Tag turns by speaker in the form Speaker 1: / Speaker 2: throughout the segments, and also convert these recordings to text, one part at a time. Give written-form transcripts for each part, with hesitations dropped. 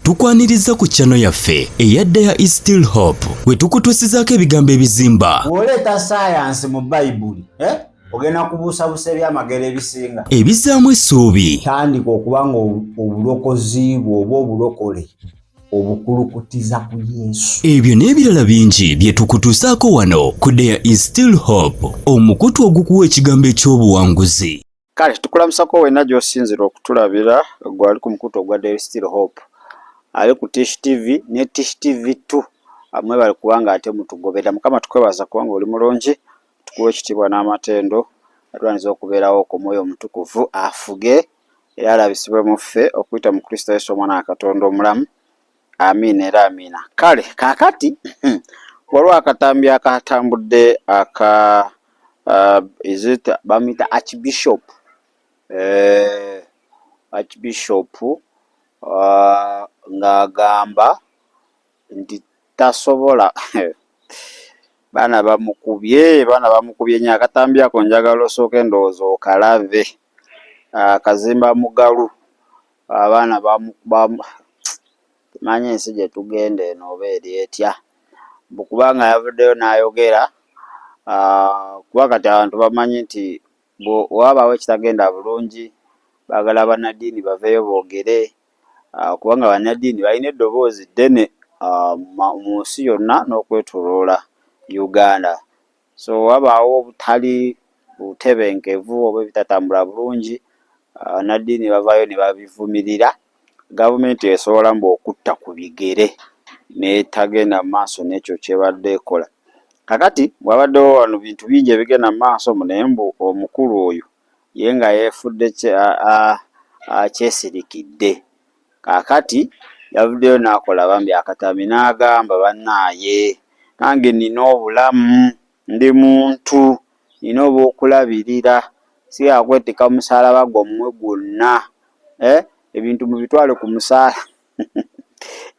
Speaker 1: Tukwaniriza ku channel yaffe eya There is Still Hope, we tukutuusizaako ebigambo ebizimba.
Speaker 2: Bw'oleeta saayansi mu Bayibuli, eh? Ogenda kubuusabuusa ebyamagero ebisinga.
Speaker 1: Ebizzaamu essuubi.
Speaker 2: Tandika okuba nga obulokozi bwo oba obulokole obukulukutiza ku Yesu.
Speaker 1: Ebyo n'ebirala bingi bye tukutuusaako wano ku There is Still Hope, omukutu ogukuwa ekigambo eky'obuwanguzi.
Speaker 3: Kale tukulamusako wenna gy'osinzira okutulabira, gwe ali ku mukutu ogwa There is Still Hope, ali ku Tish TV ne Tish TV 2, mwebale kubanga ate mutugoberera. Mukama tukwebaza kubanga oli mulungi, tukuwa ekitiibwa n'amatendo, atwaniriza okubeerawo ku Mwoyo Omutukuvu afuge era alabisibwe mu ffe okuyita mu Kristo Yesu Omwana wa Katonda omulamu. Amiina era amiina. Kale kaakati waliwo akatambi akatambudde aka is it bamuyita Archbishop, Archbishop ng'agamba nti tasobola, baana bamukubye, baana bamukubye nnyo. Akatambi ako njagala osooke ndowooza okalabe. Kazimba Mugalu, abaana bamu manyi ensi gye tugenda eno oba eri etya, mbu kubanga yavuddeyo n'ayogera, kuba kati abantu bamanyi nti wabaawo ekitagenda bulungi baagala bannaddiini baveeyo boogere, kubanga bannaddiini balina eddoboozi ddene mu nsi yonna n'okwetooloola Uganda. So wabaawo obutali butebenkevu oba ebitatambula bulungi, bannaddiini bavaayo ne babivumirira. Gavumenti esobola mbu okutta ku bigere n'etagenda mu maaso n'ekyo ky'ebadde ekola. Kakati wabaddewo wano bintu bingi ebigenda mu maaso, naye mbu omukulu oyo ye nga yeefudde kyesirikidde. Kaakati yavuddeyo n'akola bambi akatambi n'agamba, "Bannaaye, nange nnina obulamu, ndi muntu, nina obw'okulabirira, sigala kwetikka musaalaba gwammwe gwonna, eh? Ebintu mubitwale ku musaala,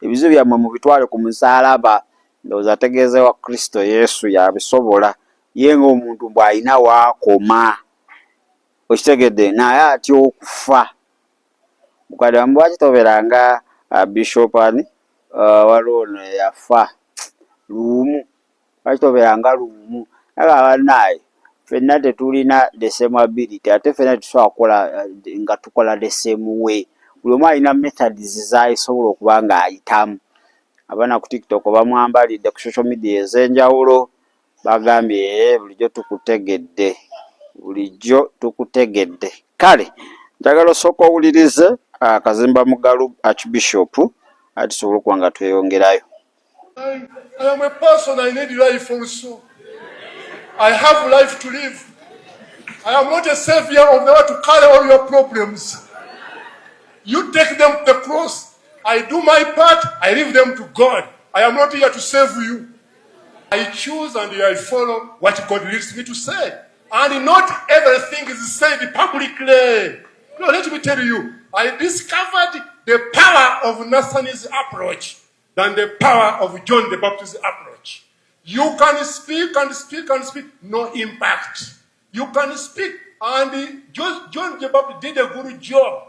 Speaker 3: ebizibu byammwe mubitwale ku musaalaba." Ndowooza ategeeza wa Kristo Yesu yabisobola, ye ng'omuntu bw'alina waakoma, okitegedde, naye atya okufa. Mukadde lwaki tobeera nga Bishop ani, waliwo ono eyafa Luwum, lwaki tobeera nga Luwum? Naye bannaaye, ffenna tetulina the same ability, ate ffenna tetusobola kukola nga tukola the same way. Buli omu alina methods z'asobola okuba ng'ayitamu. Abaana ku TikTok bamwambalidde, ku social media ez'enjawulo bagambye, "Bulijjo tukutegedde, bulijjo tukutegedde." Kale njagala osooka owulirize Kazimba Mugalu Archbishop, ate tusobole okuba nga tweyongerayo.
Speaker 4: I am a person, I need life also. I have life to live. I am not a savior of the world to carry all your problems. You take them to the cross. I do my part, I leave them to God. I am not here to save you. I choose and I follow what God leads me to say. And not everything is said publicly. No, let me tell you, I discovered the power of Nathan's approach than the power of John the Baptist's approach. You can speak and speak and speak, no impact. You can speak, and John the Baptist did a good job.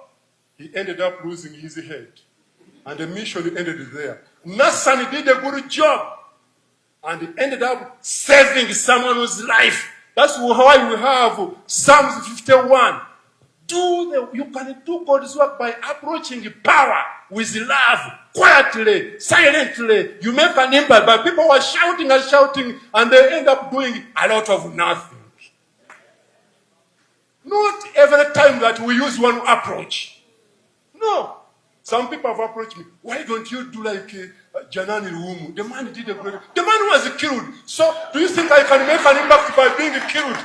Speaker 4: He ended up losing his head, and the mission ended there. Nathan did a good job, and he ended up saving someone's life. That's why we have Psalms 51. You can do God's work by approaching power with love, quietly, silently. You make an impact, but people were shouting and shouting, and they end up doing a lot of nothing. Not every time that we use one approach. No. Some people have approached me. "Why don't you do like Janani Luwum? The man did a great. The man was killed. So do you think I can make an impact by being killed?"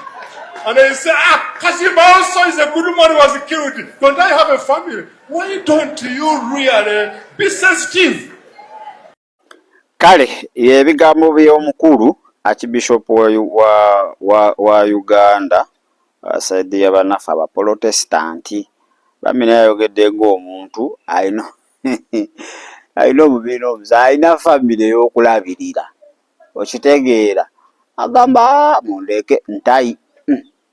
Speaker 4: And I say, "Ah, Kazimba also is a good man who was killed. Don't I have a family?" Why don't you really be sensitive?
Speaker 3: Kale ebigambo by'omukulu Archbishop wa Uganda, side y'abannaffe Abaprotestanti, bambi naye ayogedde ng'omuntu alina omubiri n'omuze, alina famire ey'okulabirira, okitegeera. Agamba, "Mundeke ntayi,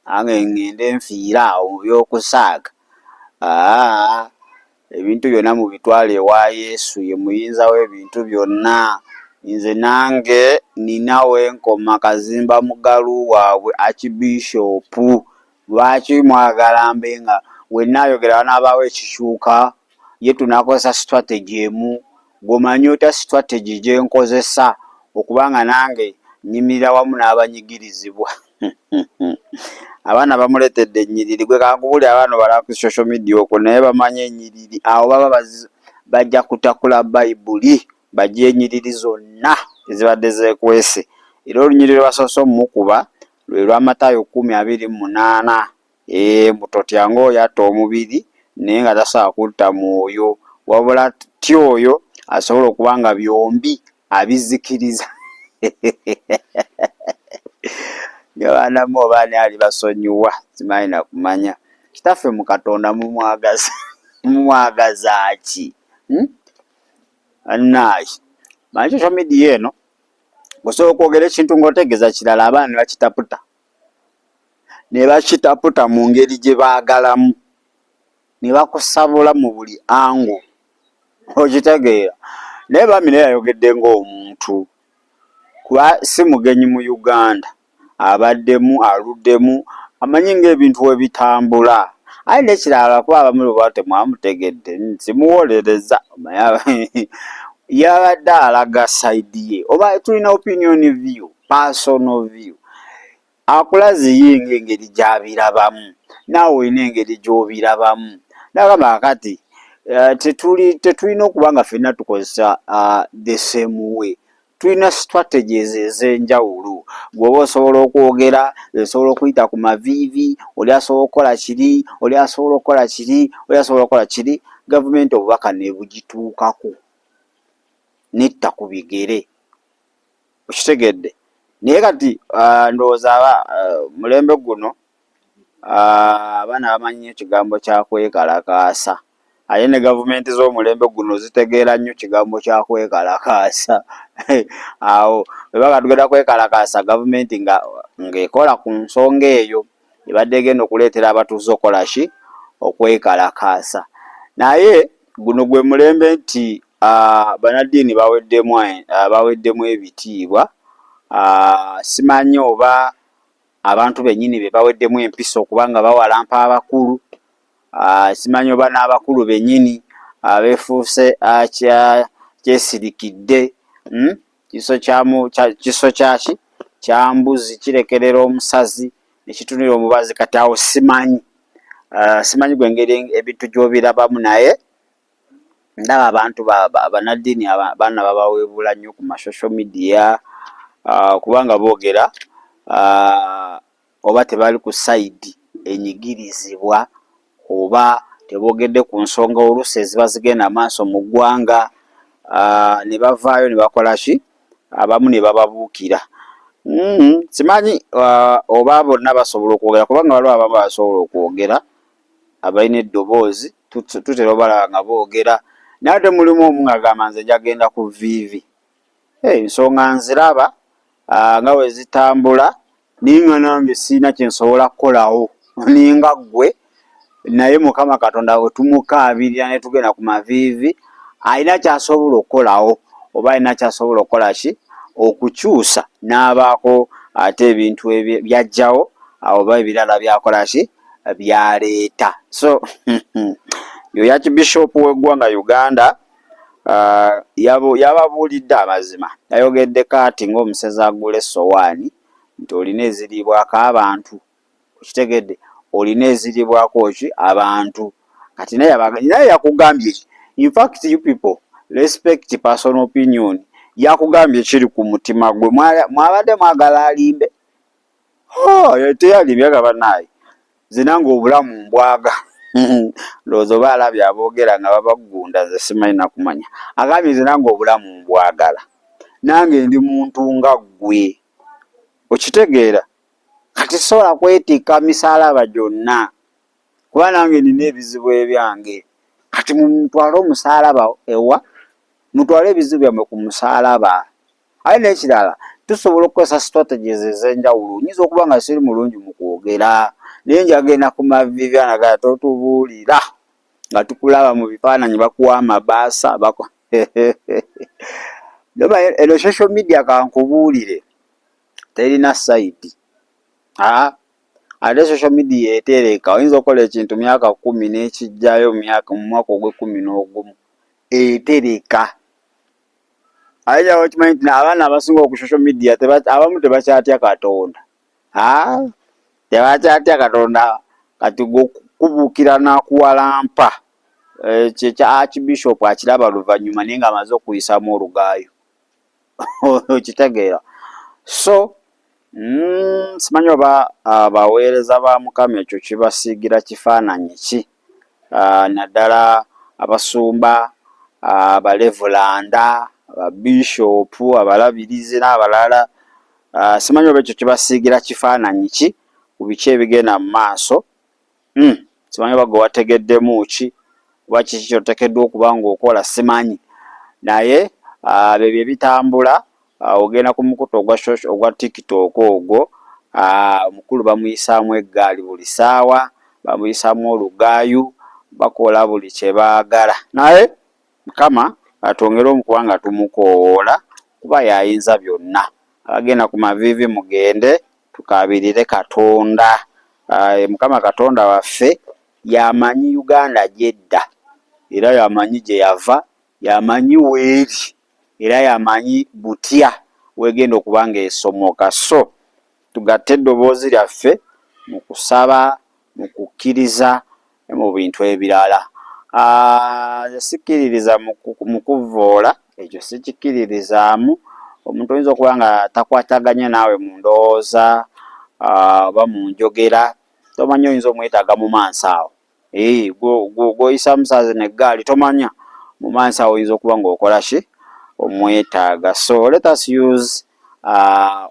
Speaker 3: nange ŋŋende nfiire awo mu by'okusaaga." Aa. Ebintu byonna mubitwale ewa Yesu, ye muyinza w'ebintu byonna. Nze nange nina wenkoma Kazimba Mugalu waabwe Archbishop. Lwaki mwagala mbe nga wenayogera wanaabaawo ekikyuka? Ye tunakozesa strategy emu. Gwe omanyi otya strategy gyenkozesa okuba nga nange nyimirira wamu n'abanyigirizibwa? Abaana bamuleetedde ennyiriri. Gwe kankubuulire abaana obalaba ku social media okwo naye bamanyi ennyiriri. Awo baba bajja kutakula Bayibuli bajje ennyiriri zonna ezibadde zeekwese. Era olunyiriri lwe basoose omukuba lwe lwa Matayo 10:28. Eeh mbu totya ng'oyo atta omubiri naye nga tasobola kutta mwoyo, wabula tya oyo asobola okuba nga byombi abizikiriza. Baana mwe oba ani alibasonyiwa simanyi na kumanya. Kitaffe mu Katonda mumwagaza mumwagaza ki? Hmm? Bannaaye manyi social media eno osobola okwogera ekintu ng'otegeeza kirala abaana ne bakitaputa ne bakitaputa mu ngeri gye baagalamu ne bakusabula mu buli ango okitegeera naye bambi naye yayogedde ng'omuntu kuba si mugenyi mu Uganda abaddemu aluddemu amanyi ng'ebintu we bitambula aye n'ekirala kuba abamu bwe temwamutegedde simuwolereza yabadde alaga sayidi ye oba tulina opinion view personal view akulaze ye ng'engeri gy'abirabamu naawe olina engeri gy'obirabamu nagamba kati eh, tetuli tetulina okuba nga ffenna tukozesa uh, the same way tulina strategies ez'enjawulo gweoba osobola okwogera osobola okuyita ku maviivi oli asobola okukola kiri oli asobola okukola kiri oli asobola okukola kiri gavumenti obubaka nebugituukako netta ku bigere okitegedde naye kati ah, ndowooza aba ah, mulembe guno ah, abaana bamanyi nnyo ekigambo kya kwekalakaasa ate ne gavumenti z'omulembe guno zitegeera nnyo kigambo kya kwekalakaasa awo bwebaba tugenda kwekalakaasa gavumenti nga ng'ekola ku nsonga eyo ebadde egenda okuleetera abatuuze okukola ki okwekalakaasa naye guno gwe mulembe nti Bannaddiini baweddemu baweddemu ebitiibwa, simanyi oba abantu bennyini be baweddemu empisa okuba nga bawalampa abakulu, simanyi oba n'abakulu bennyini beefuuse kyesirikidde, hmm, kiso kya kiso kya ki kya mbuzi kirekerera omusazi ne kitunira omubazi kati awo simanyi, simanyi ggwe engeri ebintu gy'obirabamu naye ndaba abantu bannaddiini abaana babaweebuula nnyo ku ma social media kubanga boogera oba tebali ku sayidi enyigirizibwa oba teboogedde ku nsonga oluusi eziba zigenda maaso mu ggwanga ne bavaayo ne bakola ki abamu ne bababuukira. Hmm, simanyi oba bonna basobola okwogera kubanga waliwo abamu abasobola okwogera abalina eddoboozi tutera obalaba nga boogera naye ate mulimu omu ng'agamba nze njagenda ku viivi ensonga nziraba ah, nga bwe zitambula naye nga nange sirina kye nsobola kukolawo ninga ggwe naye mukama katonda bwe tumukaabirira ne tugenda ku maviivi alina ky'asobola okukolawo oba alina ky'asobola okukola ki okukyusa n'abaako ate ebintu by'aggyawo oba ebirala by'akola ki byaleeta so yoyo archbishop w'eggwanga Uganda uh, yababuulidde amazima yayogedde kaati ng'omusezi agula essowaani nti olina eziriibwako abantu okitegedde olina eziriibwako ki abantu kati naye yakugambye ki infact you people respect personal opinion yakugambye kiri ku mutima gwe mwabadde mwagala alimbe Oh, teyalibye nga banaye nze nange obulamu mbwaga ndowooza oba alabye aboogera nga babaggunda nze simanyi nakumanya agambye nze nange obulamu mbwagala nange ndi muntu nga ggwe okitegeera kati sobola kwetikka misalaba gyonna kuba nange nina ebizibu ebyange kati mutwale omusalaba ewa mutwale ebizibu byammwe ku musalaba Aye n'ekirala tusobola okukozesa strategies ez'enjawulo. Nyinza okuba nga siri mulungi mu kwogera naye njagenda ku maviivi anagala totubuulira. Nga tukulaba mu bifaananyi bakuwa amabaasa bako eno social media kankubuulire terina sayidi. Aa ate social media etereka, oyinza okukola ekintu myaka 10 n'ekijjayo myaka mu mwaka ogw'ekkumi n'ogumu etereka. Ate okimanyi nti abaana abasinga oku social media abamu tebakyatya Katonda. Aa tebakyatya Katonda kati gwe okukubuukira n'akuwalampa ekyo ekya Archbishop akiraba luvannyuma naye ng'amaze okuyisaamu olugaayo. Okitegeera? So simanyi oba abaweereza ba Mukama ekyo kibasiigira kifaananyi ki, naddala abasumba, abalevulanda, ababishopu, abalabirizi n'abalala. Simanyi oba ekyo kibasiigira kifaananyi ki ku biki ebigenda mu maaso. Simanyi oba gwe wategeddemu ki oba kiki ky'oteekeddwa okuba ng'okola simanyi, naye byebyo ebitambula. Ogenda ku mukutu ogwa social ogwa TikTok ogwo, omukulu bamuyisaamu eggaali buli ssaawa, bamuyisaamu olugaayu, bakola buli kye baagala. Naye Mukama atwongere okuba nga tumukoowoola kuba y'ayinza byonna. Abagenda ku maviivi mugende tukaabirire Katonda. Mukama Katonda waffe y'amanyi Uganda gy'edda era y'amanyi gye yava, y'amanyi w'eri era y'amanyi butya w'egenda okuba ng'esomoka. So tugatte eddoboozi lyaffe mu kusaba, mu kukkiriza ne mu bintu ebirala. Nze sikkiririza mu kuvvoola, ekyo sikikkiririzaamu. Omuntu oyinza okuba nga takwataganye naawe mu ndowooza oba mu njogera, tomanya oyinza omwetaaga mu maaso awo. Gw'oyisaamu ssaawa zino eggaali tomanya mu maaso awo oyinza okuba ng'okola ki? Omwetaaga. So let us use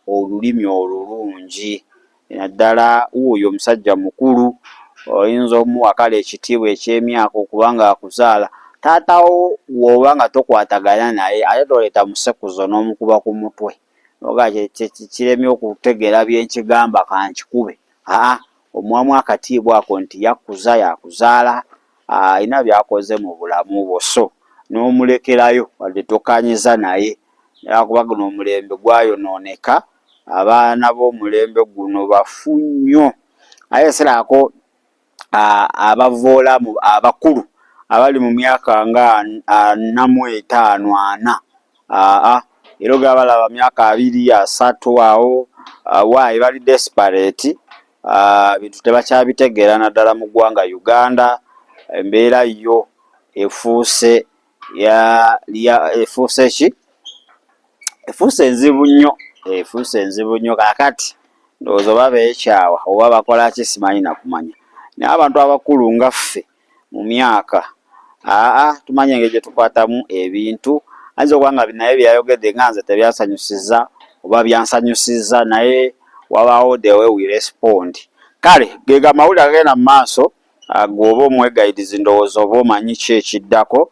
Speaker 3: olulimi olulungi naddala wuuyo omusajja mukulu oyinza omuwa kale ekitiibwa eky'emyaka okuba nga akuzaala. Taata wo bw'oba nga tokwatagana naye ate toleeta musekuzo n'omukuba ku mutwe n'ogamba kiremye okutegeera bye nkigamba kankikube. Aa omuwamu akatiibwa ako nti yakuza yakuzaala alina by'akoze mu bulamu bwo so n'omulekerayo wadde tokkaanyizza naye lwakuba guno omulembe gwayonooneka, abaana b'omulembe guno bafu nnyo. Aye siraako abavvoola abakulu abali mu myaka nga 45 40 aa era ogenda balaba myaka 20 30 awo why bali desperate, bintu tebakyabitegeera naddala mu ggwanga Uganda embeera yo efuuse efuuse ki? Efuuse nzibu nnyo, efuuse nzibu nnyo. Kaakati ndowooza oba beekyawa oba bakola ki simanyi na kumanya. Naye abantu abakulu nga ffe mu myaka aa tumanyi engeri gye tukwatamu ebintu. Ayinza okuba nga naye bye yayogedde nga nze tebyansanyusizza oba byansanyusizza naye wabaawo the way we respond. Kale geego amawulire agagenda mu maaso gw'oba omwegayirizi ndowooza oba omanyi ki ekiddako.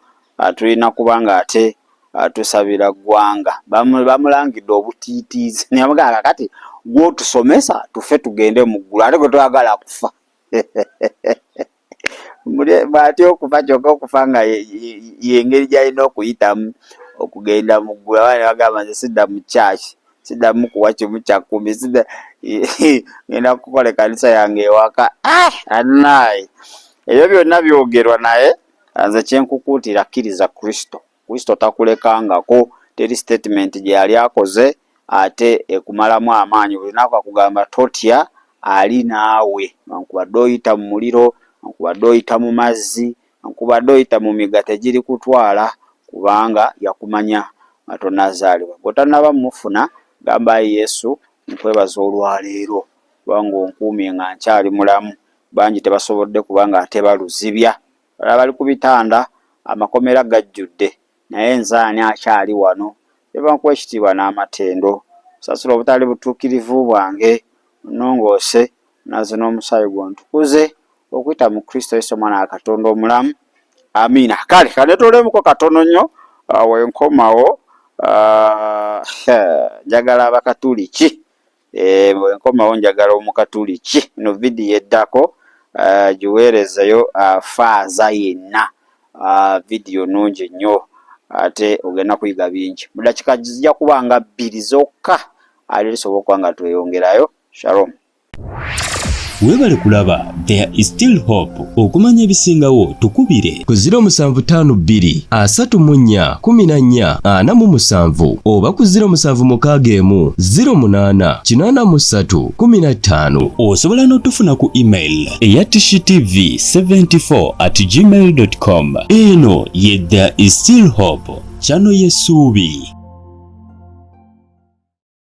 Speaker 3: Tulina kuba ng'ate tusabira ggwanga. Bamulangidde obutiitiizi naye bamugamba kaakati gw'otusomesa tufe tugende mu ggulu ate gwe toyagala kufa. Bw'atya okufa kyokka okufa nga y'engeri gy'alina okuyitamu okugenda mu ggulu. Abaana ne bagamba nze sidda mu church, siddamu kuwa kimu kya kkumi, sidda ngenda kukola ekkanisa yange ewaka. Bannaaye ebyo byonna byogerwa naye nze kye nkukuutira kkiriza Kristo. Kristo takulekangako, teri statement gye yali akoze ate ekumalamu amaanyi. Buli lunaku akugamba totya ali naawe newankubadde oyita mu muliro, newankubadde oyita mu mazzi, newankubadde oyita mu migga tegirikutwala kubanga yakumanya nga tonnazaalibwa. Bw'otannaba mufuna gamba ayi Yesu nkwebaza olwaleero kubanga onkuumye nga nkyali mulamu. Bangi tebasobodde kuba nga ate baluzibya, abalala bali ku bitanda amakomera gajjudde naye nze ani akyali wano? Nva nkuwa ekitiibwa n'amatendo. Nsasula obutali butuukirivu bwange, onnongoose, onnaaze n'omusaayi gwo ontukuze okuyita mu Kristo Yesu Omwana wa Katonda omulamu. Amiina. Kale kanetoolemuko katono nnyo wenkomawo njagala Abakatuliki. Wenkomawo njagala Omukatuliki. Eno vidiyo eddako. eh, giweerezeyo uh, faaza yenna uh, vidiyo nungi nnyo ate ogenda kuyiga bingi mu dakika zijja kuba nga bbiri zokka ate tusobola okuba nga tweyongerayo. Shalom.
Speaker 1: Webale kulaba There is still hope. Okumanya ebisingawo tukubire ku 0752 34 14 47 oba ku 0761 08 83 15. Osobola n'otufuna ku email eya tishitv74 at gmail.com. Eno ye There is still hope, channel y'essuubi.